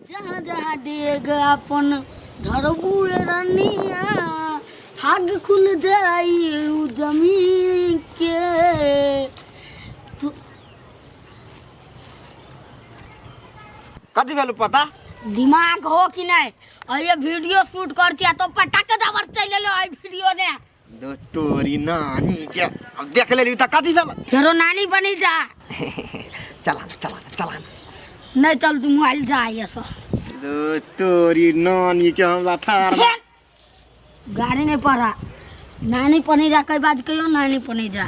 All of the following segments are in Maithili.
जहाँ जहाँ डेग अपन धरबू रनिया भाग खुल जाई उ जमीन के तू। कथी भेल पता? दिमाग हो कि नहीं? और ये वीडियो शूट कर छिया तो पटाके दबर चल ले आई वीडियो ने। दो तोरी नानी के अब देख लेली त कथी भेल? फेरो नानी बनी जा। चला ना, चला ना, चला ना। नहीं चल तू मोबाइल जा ये सो। दो तोरी नानी के हमरा ठार फेर गाड़ी नहीं पड़ा नानी पनी जा कई बात कहियो नानी पनी जा।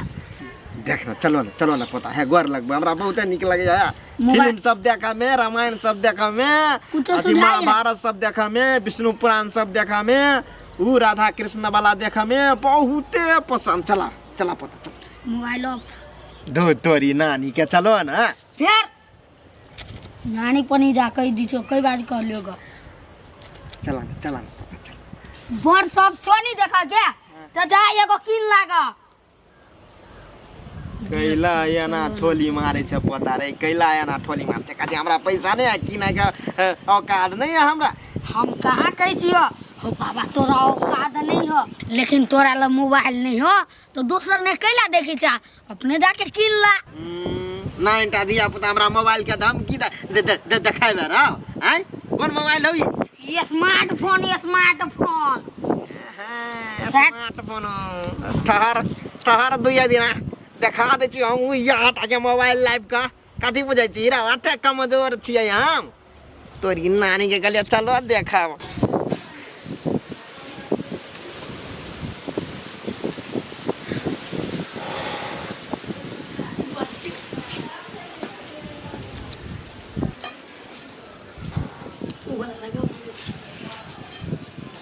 देख ना, चलो ना, चलो ना पोता है गोर लगबो हमरा बहुत निक लगे है। मोबाइल- फिल्म सब देखा में, रामायण सब देखा में, कुछो अथी सुझाई है। महाभारत सब देखा में, विष्णु पुराण सब देखा में, ऊ राधा कृष्ण वाला देखा में बहुते पसंद। चला चला पोता चला। Mobile of. दो तोरी नानी के चलो ना। फिर नानी पनी जा कही दी छो कई बार कह लियो ग। चला ना, चला ना पोता, चला। बड़ सब छो नहीं देखा क्या तो जा एगो किन लागा। कैला एना ठोली मारे छै पोता रे, कैला एना ठोली मारे छै? कथी हमरा पैसा नहीं है किनै के औकात नहीं है हमरा। हम कहाँ कहै छियो हो बाबा तोरा औकात नहीं हो, लेकिन तोरा ला मोबाइल नहीं हो तो दोसर ने कैला देखी चा अपने जाके किन ला। नाइन टा धिया पुता हमरा मोबाइल के धमकी दे, दे, दे, दे, देखाबे रहो। आँय कोन मोबाइल हौ ई? ये स्मार्टफोन, ये स्मार्टफोन। हाँ, स्मार्टफोन। ठहर ठहर दुइया दिना देखा दै छी हम यहाँ के मोबाइल लाइव का। कथी बुझै छी रे? एते कमजोर छियै हम? तोरी नानी के कहलियै चलो देखाब।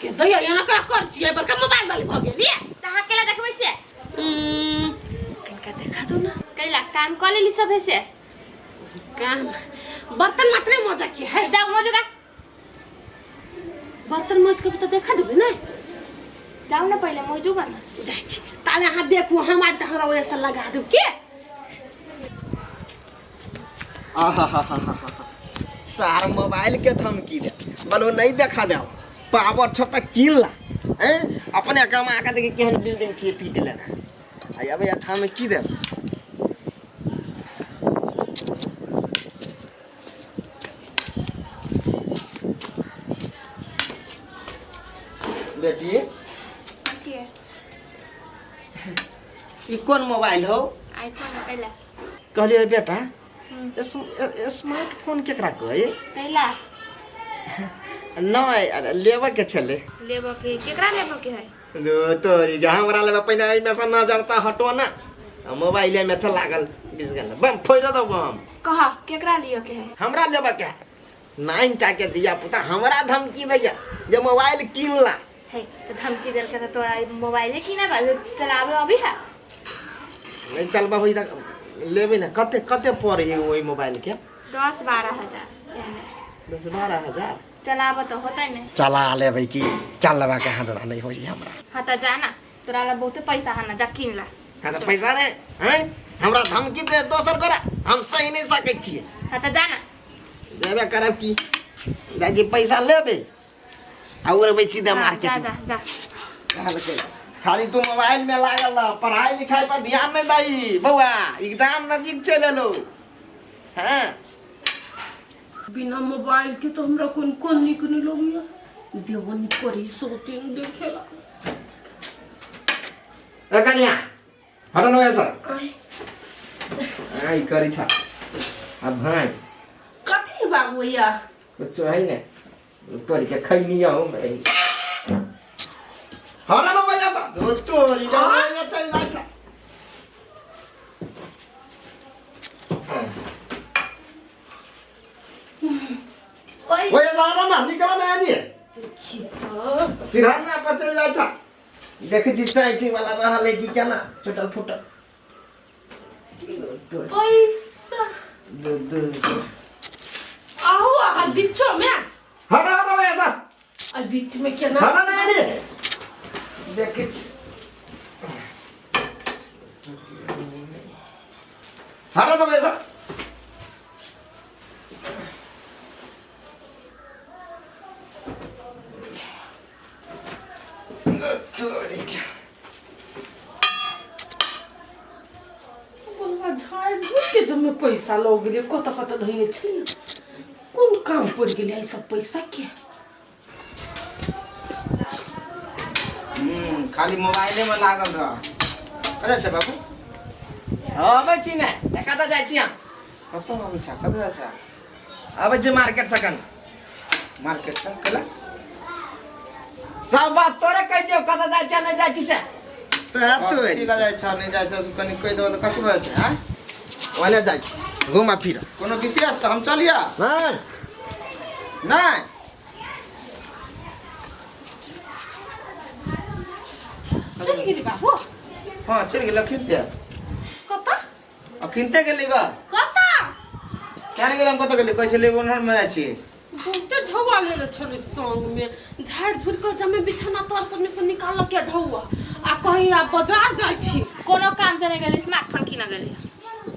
के दैया एना करा कर छियै बड़का मोबाइल वाली भऽ गेलियै। तऽ अहाँ केला देखबै से? कनिका देखा दो ना। कैला काम कऽ लेली सब से? काम बर्तन मात्रे मजा के है। जाओ मजुगा। बर्तन मज के तऽ देखा देबै ने। जाओ ना पहिले मजुगा ना। जाइ छी ताले अहाँ देखू, हम आबि तऽ हमरा ओहिसँ लगा देब के। आहाहाहाहा। सार मोबाइल के धमकी दे बोलो नहीं देखा दे, पावर छो त किन ला। हैं अपने कमा के देखी केहन बिल्डिंग छियै पीट लेना। आ अब या धमकी दे। बेटी के ई कोन मोबाइल हो? आईफोन। कैला कहलियै बेटा स्मार्टफोन केकरा कहै? कैला नहि अरे लेबऽ के छलै। लेबऽ के केकरा लेबऽ के है? दो तोरी जे हमरा लेबऽ पहिने एहिमे से नजर तऽ हटो ना। आ मोबाइले में छ लागल 20 घंटा बम फोड़ि दौ बम। कह केकरा लिअ के है? हमरा लेबऽ के है। नाइन टा के धिया पुता हमरा धमकी दैया जे मोबाइल कीन ला। हे तऽ धमकी देलकै तऽ तोरा मोबाइले कीनब चलाबे अभी है? नहीं चलबा होई तऽ लेबै ने। कते कते पड़े है ओहि मोबाइल के? 10-12 हजार। 10-12 हजार चलाबऽ तऽ होतै ने। चला लेबै की चलबा के हाथ नहीं होई हमरा। हाँ तऽ जा ना, तोरा ला बहुते पैसा है ना, जा कीन ला। हाँ तऽ पैसा रे हैं हमरा धमकी दे दोसर गोरा हम सही नहीं सकै छियै। हाँ तऽ जा ना। लेबे करब की दादी पैसा लेबै आ उड़बै सीधा हाँ, मार्केट जा में। जा जा। खाली तू मोबाइल में लागल रह, पढ़ाई लिखाई पर ध्यान नहीं दही बौआ, एग्जाम नजदीक चलि एलौ। हाँ बिना मोबाइल के तो हमरा कोन कोन निक नहीं लगैया। देबो नहीं करी सोते देखेला। ए कन्या हटन ऐसा आई करी छा अब भाई कथी बाबू या कुछ है ने तोरी के खैनी हो मैं हटन बजा ता तोरी के चल जा छा। ओए जा ना निकल ना नहीं देखी तो सिरहाना पर चल जा छा। देख छी चाय वाला रहल है कि केना छुटल फुटल। पैसा दो दो आहू आहा बीचो में। हटा हटा ऐसा आ बीच में केना हटा ना नहीं देख छी हटा तो ऐसा। बोलबा झाड़ झूठ के जमे पैसा लऽ गेलियै, कतऽ कतऽ धोइने छलियै, कोन काम पड़ि गेलै एहि सब पैसा के। खाली मोबाइले में लागल रह। कतऽ छै बाबू? अबै छी ने, कतऽ जाइ छी अहाँ? कतऽ अबै छ, कतऽ जाइ छ? अबै छी मार्केट से कनि। मार्केट से केला? सब बात तोरे कहि दियौ, कतऽ जाइ छी नहि जाइ छी से। तो कथी लए जाइ छ नहि जाइ छ से कनि कहि देबऽ तऽ कथी भऽ जेतै? आँय, ओने जाइ छी घुमा फिर। कोनो विशेष तऽ हम चलिअ? नहि नहि। चलि गेली बाबू? हाँ चलि गेल अखिनते। कतऽ? अखिनते गेली ग। कतऽ? क्या नहि गेल हम, कतऽ गेली? कहै छलै ओनहर मे जाइ छी। बहुते ढौआ लेने छलै संगमे, झाड़ि झुड़ि कऽ जमे बिछाना तर सबमे से निकालऽ के ढौआ, आ कहीं आब बाजार जाइ छी। कोनो काम से नहि गेलै, स्मार्टफोन किन गेलै।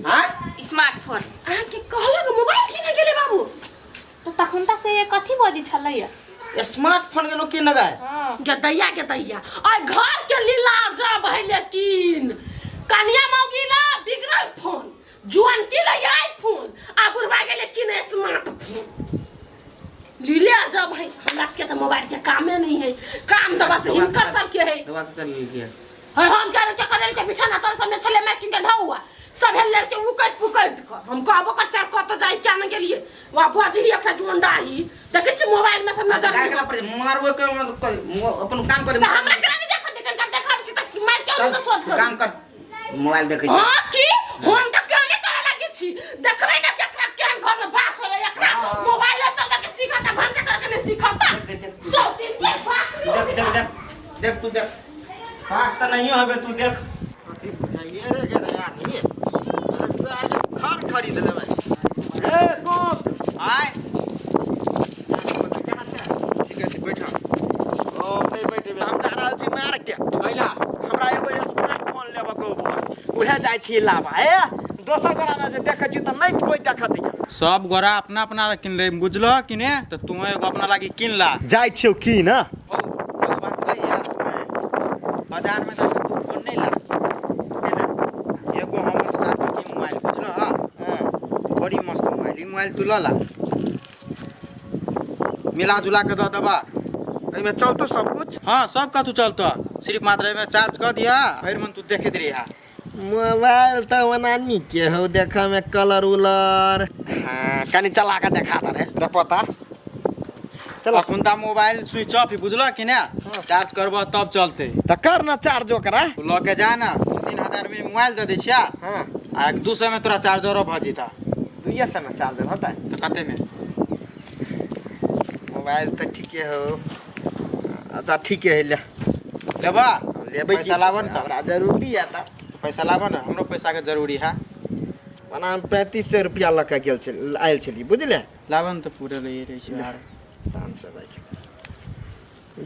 आँय? स्मार्टफोन। अहाँके कहलक मोबाइल किने गेलै बाबू? तो तखन तक से कथी बजै छलैया? स्मार्टफोन के लोग के लगाए? हाँ। गदैया गदैया, आइ घर के लीला जब है, लेकिन कनिया मौगी ला बिगड़ल फोन, जुआन की ले आईफोन, आ बुढ़वा गेले किने स्मार्टफोन। लीले जब है, हमरा सबके तऽ मोबाइल के कामे नहीं है, काम तऽ बस हिनकर सबके है। दवा के करिए के है, हम क्या के करल के बिछाना तर सब में छले मैं किन के ढौआ सब हेल लेल के उकट पुकट क हम कहबो क चार कत जाई क्या न गेलिए वा भजी एकटा जुंडा ही देखै छी मोबाइल में सब नजर गाय के पर मारबो कर, अपन काम करे। त हमरा केना नहीं देखत, देखन का देखाब छी त मार के चल से सोच कर काम कर, मोबाइल देखै छी। हां की हम त कामे करे लागी छी, देखबै ना केकरा केहन घर में बास होय, एकरा मोबाइल चलबे के सीखत, भनसा करे के नहीं सीखत। देख, देख, सौ दिन के बास नहीं देख देख देख देख तू देख, पास तऽ नहियो हबे तू देख। अथी बुझाइए रे गे आदमी घर खरीद लेबै। ए कोक आय केना छै? ठीक छै, बैठ। ओ नहि बैठेबै, हम जा रहल छी मार्केट। कैला? हमरा एगो स्मार्टफोन लेबऽ के बौआ, उहे जाइ छी लाबा। ए दोसर गोरा मे जे देखै छी तऽ नहि कोइ देखत। सब गोरा अपना अपना ला किन ले, बुझलो कि ने? तऽ तू एगो अपना लागी किन ला। जाइ छियौ की न। ओ एगो बात कहिया, बाजार में जाके तू फोन नहीं ला, एगो हमर साथी के मोबाइल, बुझलो? हाँ, बड़ी मस्त मोबाइल, ई मोबाइल तू ल ला, मिला जुला के दऽ देबा। एहिमे चलतो सब कुछ? हाँ, सब कथू चलतो, सिर्फ मात्र एहिमे चार्ज कऽ दिया, भरि मन तू देखैत रहिहा। मोबाइल तऽ ओना नीके हौ देखऽ मे, कलर उलर। हाँ, कनि चला के देखा दे रे पता चल। अखुनता मोबाइल स्विच ऑफ ही, बुझलो कि ने? चार्ज करबह तब चलते। तऽ कर न चार्ज ओकरा। तू लऽ के जा ना, 2-3 हजार में मोबाइल दऽ दै छिया। हाँ। आ 200 में तोरा चार्जरो भऽ जेता। 200 में चार्जर होतै? तऽ कते में? मोबाइल तऽ ठीके हौ। अच्छा ठीके है, ले। लेबा? लेबै। पैसा लाबऽ ने तऽ। हमरा जरूरी है तऽ। पैसा लाबऽ ने, हमरो पैसा के जरूरी है। ओना हम 3500 रुपया लऽ के गेल छल आयल छली, बुझले? लाबऽ ने तऽ पूरे लए रहै छै यार। शान से राखि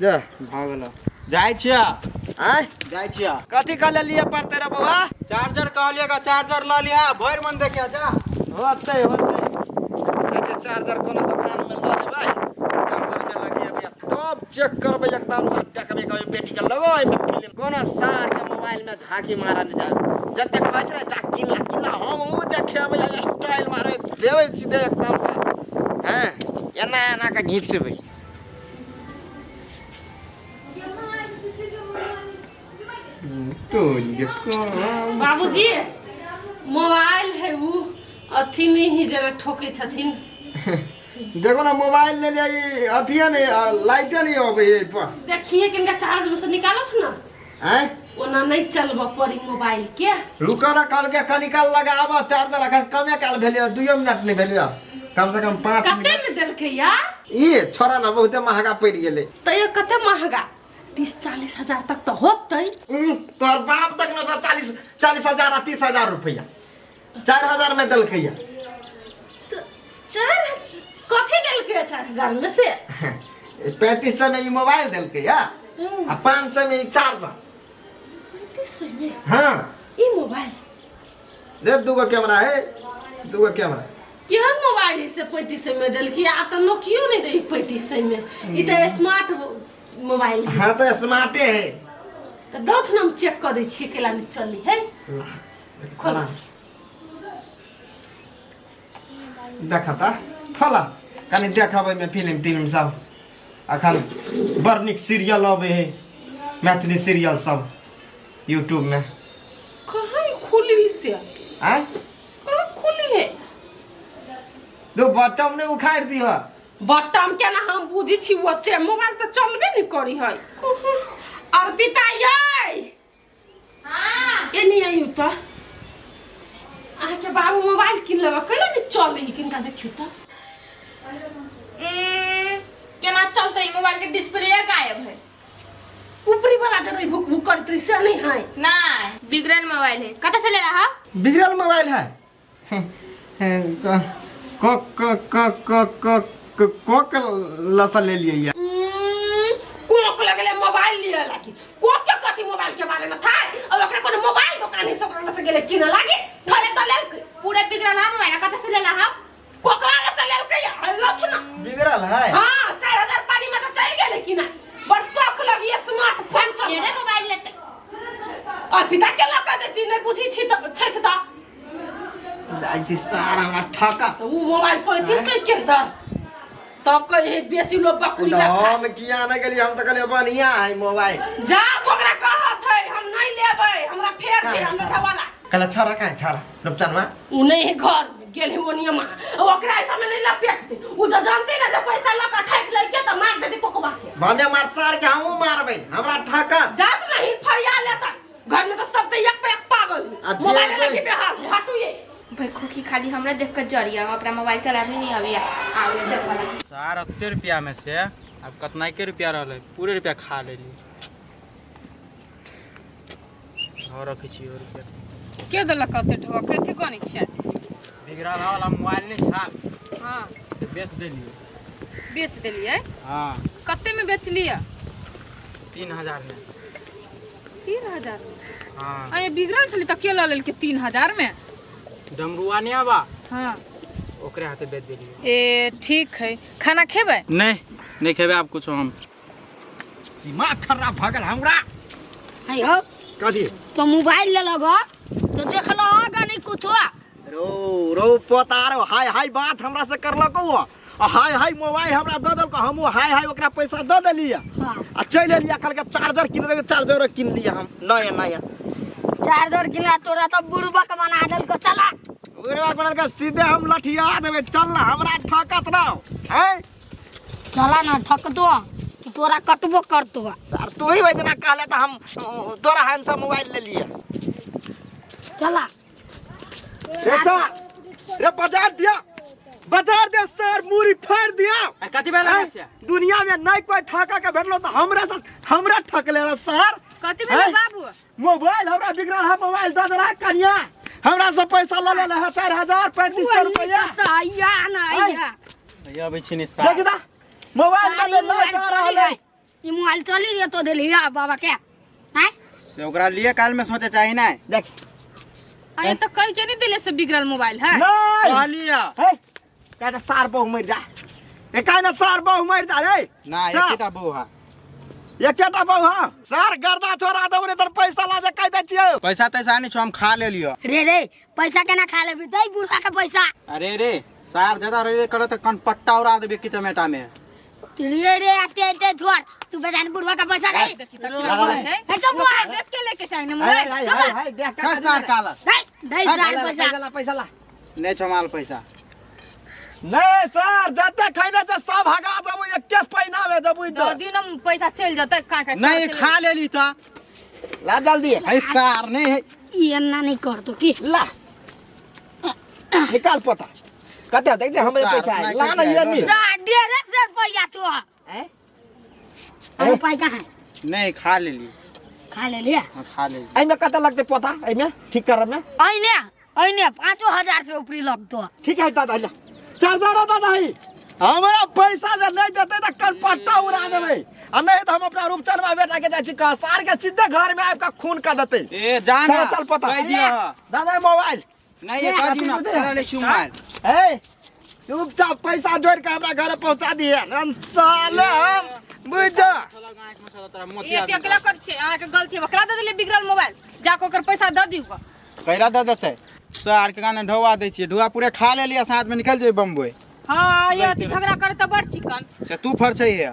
जा। भऽ गेल, जाइ छिया। आँय? जाइ छिया। कथी कहले लिए पड़तै रे बौआ? चार्जर कहलिए का, चार्जर लऽ लिहा, भरि मन देखिया जा। होतै होतै। अच्छा चार्जर कोनो दुकान में लऽ लेबै, चार्जर में लगेबै आ तब चेक करबै एकदम से, देखबै कभी बेटी के लगो एहिमे फिल्म। कोनो सार के मोबाइल में झांकी मारल जाय, जते कहै छै जा किनला किनला, हम ऊ देखेबै आ स्टाइल मारबै देबै सीधे एकदम से। हाँ, एना एना के घिचबै। बाबूजी, मोबाइल है उ अथी नहीं ही जेना ठोकै छथिन। देखो ना, मोबाइल ले लिया, ई अथिए नहीं, लाइटे नहीं अबै है पर। देखिए किनका चार्ज में से निकालत ना। आँय? ओना नहीं चलबऽ पड़ी मोबाइल के। रुको ना, कल के कनी काल लगाब चार्जर, अखन कमे काल भेलै, 2 मिनट नहीं भेलै, कम से कम 5 कते मिनट। में देलकै यार? ई छोड़ा ना, बहुते महंगा पड़ि गेलै। तैयो कते महंगा, 30-40 हजार तक तऽ होतै। तोहर बाप तक न 40-40 हजार आ 30 हजार रुपया, 4000 में देलकै या। तऽ चार कथी देलकै 4000 में से? 3500 में ई मोबाइल देलकै या आ 500 में ई चार्जर। 3500 में? हाँ। ई मोबाइल? देख, दूगो कैमरा है, दूगो कैमरा। केहन मोबाइल है से 3500 में देलकै? आब तऽ नोकियो नहि दै 3500 में, ई तऽ स्मार्ट मोबाइल हाँ तो स्मार्टे है। तऽ दौथ ने, हम चेक कऽ दै छियै केला नहि चली है। खोल। देखता खोला कनि, देखब एहिमे फिल्म तिल्म सब। अखन बड़ नीक सीरियल अबै है, मैथिली सीरियल सब यूट्यूब में। कहाँ ई खुली से? आय? कहाँ खुली है? दो बटम ने उखाड़ दिह। बटम केना हम बुझी छी ओते, मोबाइल तऽ चलबे नहि करी है। अर्पिता यै, एनी आयु तऽ। अहाँके बाबू मोबाइल किन लेबऽ, कैला नहि चलै है? किनका देखियौ तऽ। केना चलतै? ई मोबाइल के डिस्प्ले गायब है। ऊपरी वाला जे रही भुक भुक करैत रही से नहीं है? नहीं, बिगड़ल मोबाइल है। कतऽ से ले रहा? बिगड़ल मोबाइल है। क क क क क क क क लसा ले लिए ये। कोक लगले मोबाइल लिए लागी। कोक के कथी मोबाइल के बारे में था? अब ओकरा कोनो मोबाइल दुकान है से ओकरा से गेले किने लागी, थोड़े तो लेलकै। पूरा बिगड़ल है मोबाइल, कतऽ से ले रहा? कोकवा से लेलकै, लथ ना। बिगड़ल है? हाँ, 4000 पानी में तो चल गेले कि ना। बड़ शौक लगी स्मार्टफोन चल ये मोबाइल लेते। और पिता के लगा देती, नहीं बुझी छी तऽ छथि तऽ। जाइ छी सार हमरा ठका। तऽ उ मोबाइल 3500 के दर तब कहे बेसी लोग बकुल तऽ में खा। हम किया नहि गेलियै? हम तऽ कहलियै बढ़िया है मोबाइल। जा, ओकरा कहत है हम नहीं लेबै, हमरा फेर दे हमरा वाला। कहला छड़ा कहाँ छड़ा रुपचनमा? उ नहीं है घर में, गेल है ओनिया माँ। ओकरा ऐसा में नहीं लपेट दे, उ तो जानते ना जे पैसा लगा ठक लैके तऽ मार देती कोकबा के। भने मार सार के, हमहूँ मारबै, हमरा ठका। जात नहीं फरिया लेता, घर में तो सब तो एक पे एक पागल है। आ मोबाइल जेबै। लगी बेहाल है, हटू ये। भाई खोखी खाली हमरा देख कर जरिया, हम अपना मोबाइल चलाबे नहीं अभी आवे जब वाला। सार ओते रुपया में से आब कतना के रुपया रहलै, पूरे रुपया खा लेली। और रखै छी रुपया। के देलक ओते ढोआ? कथी कनै छियै? बिगड़ल वाला मोबाइल नहीं छा? हाँ। से बेच देलियै। बेच देलियै? हाँ। कते में बेचलियै? 3000 में। 3000? हाँ। अरे, बिगड़ल छलै तऽ के लऽ लेलकै 3000 में? डमरुआ नहीं आबा? हाँ। ओकरे हाथे बेच देलियै। ए, ठीक है, खाना खेबै? नहीं, नहीं खेबै आब कुछो हम। दिमाग खराब भऽ गेल हमरा। है हो। कथी? तो मोबाइल ले लग तो देख लो नहीं कुछो। रो रो पोतारो, हाय हाय बात हमरा से करलको आ हाय हाय मोबाइल हमरा दऽ देलको, हमहूँ हाय हाय ओकरा पैसा दऽ देलियै। हाँ। आ चलि एलियै, कहलकै चार्जर किन देलकै, चार्जर किन लियै हम नया नया। चार्जर किनला, तोरा तो बुड़बक बना देलको, चला। ओकरा बनलकै सीधे हम लठिया देबै। चल ना, हमरा ठकत रहो हैं। चला ना, ठकतो कि तोरा कटबो करतो। आर तू ही वैतना कहले तऽ हम तोरा हाथ से मोबाइल ले लियै। चला। रे सर, रे बाजार दिया, बाजार दे सर, मूरी फाड़ दिया। आ कथी भेल हैं? से? दुनिया में नहीं कोई ठका के भेटलो तऽ हमरा से हमरा ठकले रे सर। कथी भेलै? हैं? बाबू। मोबाइल हमरा बिगड़ल है, मोबाइल दऽ देला कनिया, हमरा से पैसा लऽ लेले है 4035 रुपया। आइया ना आइया। भैया अबै छी ने सार। देखी ता मोबाइल सारी में लऽ मोबाइल जा रहल चली है। है, ई मोबाइल चली रे तो देलिया बाबा के हैं। से ओकरा लिए काल में सोचे चाही ना। देख। अरे, तऽ कहि के नहीं देले से बिगड़ल मोबाइल है? नहीं। कहलिया। हे काहे सार बहु मरि जा ए, काहे ना सार बहु मरि जा रे। ना। सार। एकेटा बहू है। एकेटा बहु हाँ सार, गर्दा छोड़ा देबो, नहीं तर पैसा ला जे कहि दै छियौ। पैसा तैसा नहीं छौ, हम खा लेलियो। रे रे, पैसा केना खा लेबी? दे बुढ़ा के पैसा। अरे रे सार, ज्यादा रे रे करत कन पट्टा उड़ा देबे की टमेटा में। रे रे, आते आते छोड़ तू, बेजान बुढ़वा का पैसा दे। देखी तऽ केना बोलै है। हे चुप ओकरा देख के लेके चाही ने मोबाइल। हाय हाय हाय, देख। कर सार काला। दे दे सार पैसा। पैसा ला, पैसा ला। नहीं छौ माल पैसा। नहीं सर, जते खैने छै सब हगा देबो, एके पैना में देबो। दऽ दियौ ने पैसा, चलि जेतै का का। नहीं, खा लेली त। ला जल्दी। है सार नहीं है। ई अन्ना नहीं कर तो की। ला निकाल पोता, कते देख जे हमरे सार, पैसा है। नहीं ला ना। कटिया, ये नहीं। सार 150 रुपया छो। हैं? अरे, पाई कहाँ है? नहीं, खा लेली। खा ले लिया? हाँ, खा लेली। एहिमे कते लगतै पोता, एहिमे ठीक करऽ में? ऐने ऐने 5000 से ऊपरी लगतो। ठीक है दादा, ला चार्जर दादा ही। हमरा पैसा जे नहीं देतै तऽ कनपट्टा उड़ा देबै आ नहीं तऽ हम अपना रूपचनवा बेटा के जाइ छी कह, सार के सीधे घर में आबि कऽ खून कऽ देतै। ए जा ना। चल, चल पता। कह दियो। दादा, मोबाइल। नहीं, ये कह दियो ना, खा ले छी मोबाइल। ए। चुपचाप पैसा जोड़ के हमरा घर पहुंचा दिहे हम साले हम बुझ जा। ये अकेला कर छे अहाँ के गलती बकरा दे देले बिगड़ल मोबाइल जाके ओकर पैसा दऽ दियौ कैला दऽ देतै सार के गाने ढोआ दै छियै, ढोआ पूरे खा लेलियै, साँझ में निकल जेबै बम्बई। हाँ, ये अथी झगड़ा करे तऽ बड़ चिकन से तू फरछै है।